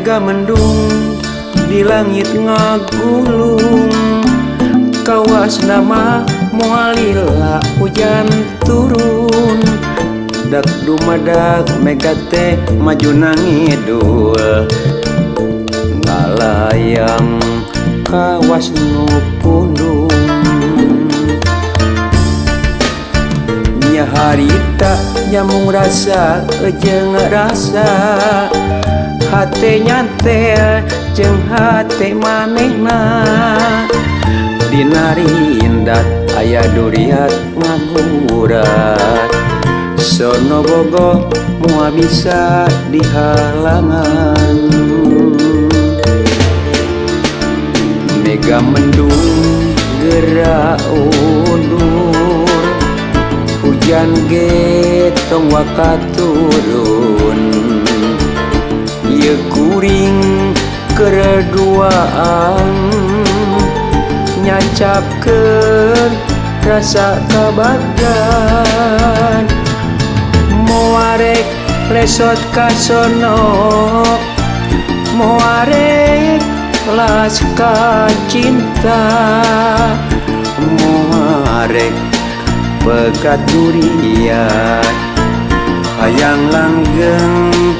Mega mendung di langit ngagulung, kawas nama moal lila hujan turun. Dak dumadak mega teh maju nangidul, ngalayang kawas nu pundung. Nya harita nyamung rasa jeung rasa, hate nyantel jeung hate manehna. Dina rindat aya duriat ngagurat, sono bogoh moal bisa dihalangan. Mega mendung gerak undur, hujan ge tong waka turun. Ieu kuring kereduaan, nyacapkeun rasa kabagdan. Moarek lesot ka sono, moarek las ka cinta, moarek pegat durian, hayang langgeng